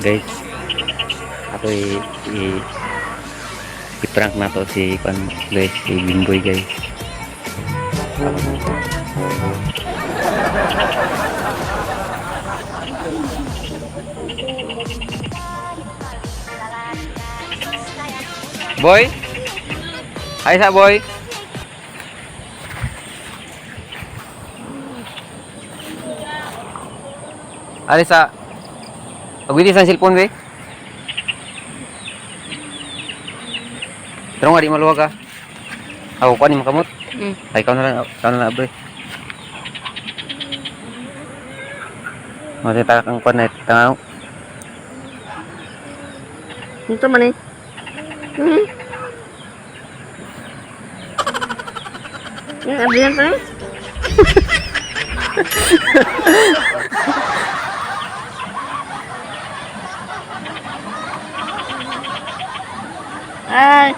Guys, ako i-prank na to si kwan guys, si Bimboy, guys. Boy? Ay sa boy. Ali sa Pagwiti sa cellphone be. Pero nga di maluwag ka. Ako kuan ni makamot. Ay ikaw na lang, bre. Mati ta kang kuan na tangaw. Ito man eh. Abrihan pa eh. Ay.